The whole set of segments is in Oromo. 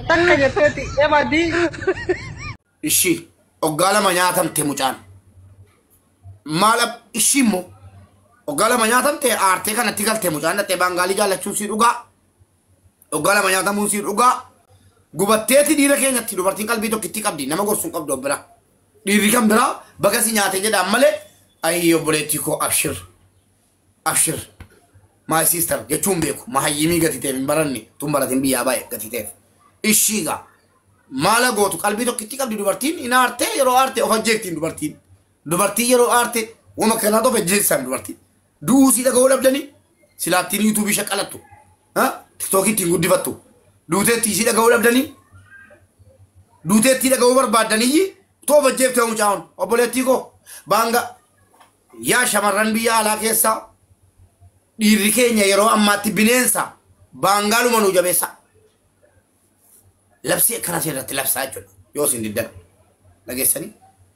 Takka jetteeti ebadii. Ishii oggaa lama nyaatamte mucaan. Maal ishii immoo oggaa lama nyaatamte aartee kanatti galte mucaan dhattee baangaalii jaallachuun sii dhugaa. Oggaa lama nyaatamuun sii dhugaa. Gubatteeti dhiira keenyatti dubartiin qalbii tokkittii qabdi nama gorsuun qabdu bira. Dhiirri kan biraa baga si nyaate jedhaan malee ayi obboleettii koo abshir abshir my sister jechuun beeku mahayyimii gati ta'eef hin baranne tun baratin biyyaa baay'ee gati ta'eef. Ishii gaa maala gootu qalbii tokkittii qabdi dubartiin hin aarte yeroo aarte of ajjeektiin dubartiin. Dubartiin yeroo aarte wama kanaatu of ajjeessan dubartiin. Du'uu sii dhaga'uu dhabdanii silaattiin yuutuubii shaqalattu. Tiktookii ittiin guddifattu. Duuteetti isii dhaga'uu dhabdanii duuteetti dhaga'uu barbaaddanii too of ajjeeftee mucaan obboleettii koo baanga yaa shamarran biyya alaa keessaa dhiirri keenya yeroo ammaatti bineensa baangaaluma nuu jabeessa. Labsii akkana seerratti labsaa jechuudha yoo isin diddan dhageessanii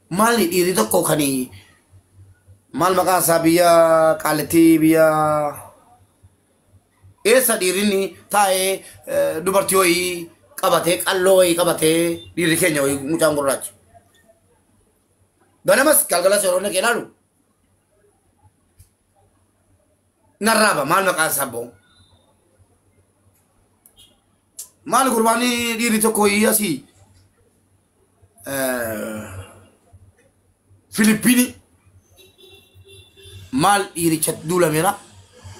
maalli dhiirri tokko kan maal maqaan isaa biyya qaalittii biyya eessa dhiirri taa'ee dubartii wayii qabatee qalloo wayii qabatee dhiirri keenya wayii mucaan gurraachi. Ganamas galgalas yeroo naqee ilaalu narraaba maal maqaan isaa bo'u. Maal gurbaan dhiirri tokko wayii asii Filipiinii maal dhiiricha duulameera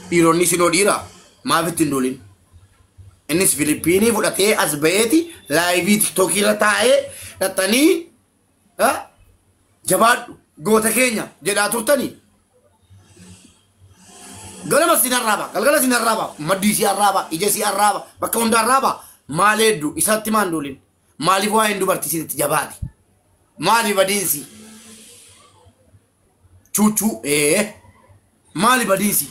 dhiironni sinoo dhiira maaf ittiin duulin. Innis Filipiinii fudhatee as ba'eeti laayivii tiktookii irra taa'ee dhaxxanii jabaadhu goota keenya jedhaa turtanii. Ganama sin arraaba galgala sin arraaba maddii si arraaba ija si arraaba bakka hunda arraaba maal hedduu isatti maan duulin maaliif waa'een dubartii sinitti jabaate maali badiinsi chuuchuu maali badiinsi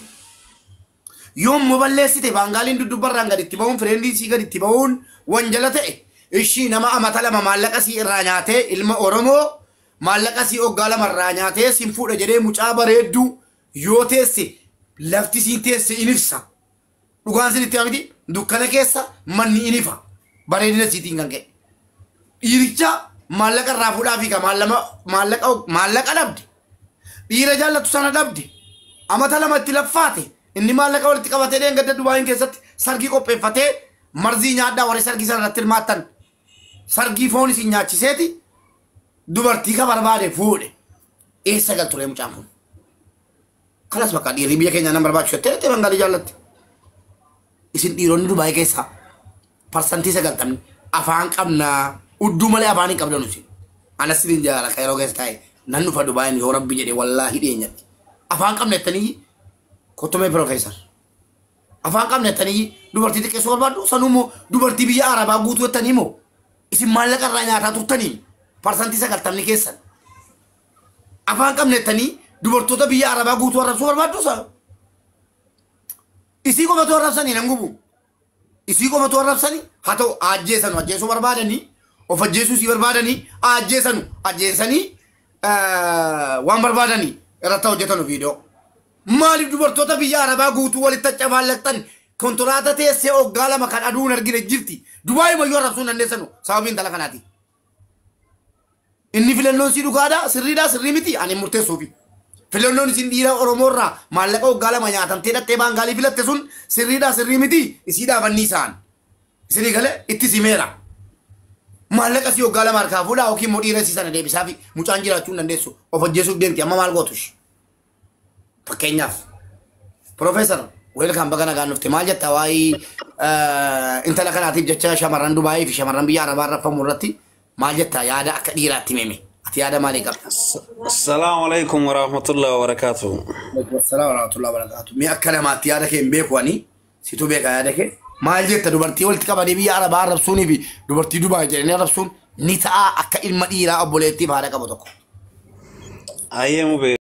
yoommoo balleessite baangaaliin duddubarraan gaditti ba'uun fireendii sii gaditti ba'uun wanjala ta'e ishii nama amata lama maallaqa sii irraa nyaatee ilma Oromoo maallaqa sii oggaa lama irraa nyaatee sin fuudha jedhee mucaa bareedduu yoo teesse lafti siin teesse in ibsa. Dhugaan sin itti miti dukkana keessa manni in ifa bareedina siitiin kan ka'e. Dhiiricha maallaqa irraa fuudhaa fi maallaqa dhabde dhiira jaallattu sana dhabde amata lama itti laffaate inni maallaqa walitti qabatee dheengadda Dubaayin keessatti sargii qopheeffatee marzii nyaadhaa warri sargii sana irratti hirmaattan sargii foon isin nyaachiseeti dubartii ka barbaade fuudhe eessa galture mucaan kun. Kalas bakka dhiirri biyya keenya nama barbaachisu jettee bangaalii jaallatti. Isin dhiironni Dubaayii keessaa 90% afaan qabnaa udduu malee afaan hin qabdan isin. Anas isin jaalala yeroo keessa taa'e nan dhufa Dubaayin yoo rabbi jedhe wallaahi dhiyeenyatti. Afaan qabna jettanii kottomee piroofeesar. Afaan qabna jettanii dubartii xiqqeessuu barbaaddu sanuu immoo dubartii biyya Arabaa guutuu jettanii immoo isin maallaqa irraa nyaataa turtanii 90% keessan. Afaan qabna jettanii dubartoota biyya Arabaa guutuu arrabsuu barbaaddu sa. Isii qofatu arrabsanii nan gubu. Isii qofatu arrabsanii haa ta'u ajjeesanu ajjeesuu barbaadanii of ajjeesuu sii barbaadanii ajjeesanu ajjeesanii waan barbaadanii irratti hojjetanu viidiyoo. Maaliif dubartoota biyya Arabaa guutuu walitti cafaallaqxan kontiraata teessee oggaa lama kan aduun argine jirti. Dubaayii mayyuu arrabsuu hin dandeessanu sababii intala kanaati. Inni filannoon sii dhugaadhaa sirriidhaa sirrii miti ani murteessuufi. Filannoon isin dhiira Oromoo irraa maallaqa waggaa lama nyaatamtee dhattee baangaalii filatte sun sirriidhaa sirrii miti isiidhaaf anni isaan. Isinii galee itti simeera. Maallaqa si waggaa lama harkaa fuudhaa yookiin immoo dhiira isii sana deebisaa fi mucaan jiraachuu hin dandeessu of ajjeesuuf deemti amma maal gootu ishee. Fakkeenyaaf Piroofeesar weelkaam baga nagaan dhufte maal jetta waa'ee intala kanaatiif jecha shamarran Dubaayii fi shamarran biyya Arabaa raffamu irratti maal jetta yaada akka dhiiraatti meme ati yaada maalii qabda? Assalamu alaikum warahmatullahi wabarakatuh. Assalamu warahmatullahi wabarakatuh. Mee akka namaatti yaada kee hin beeku ani situ beeka yaada kee maal jetta dubartii walitti qabanii biyya Arabaa arrabsuunii fi dubartii Dubaayii jedhanii arrabsuun ni ta'a akka ilma dhiiraa obboleettiif haadha qabu tokko. Ayyee mubee.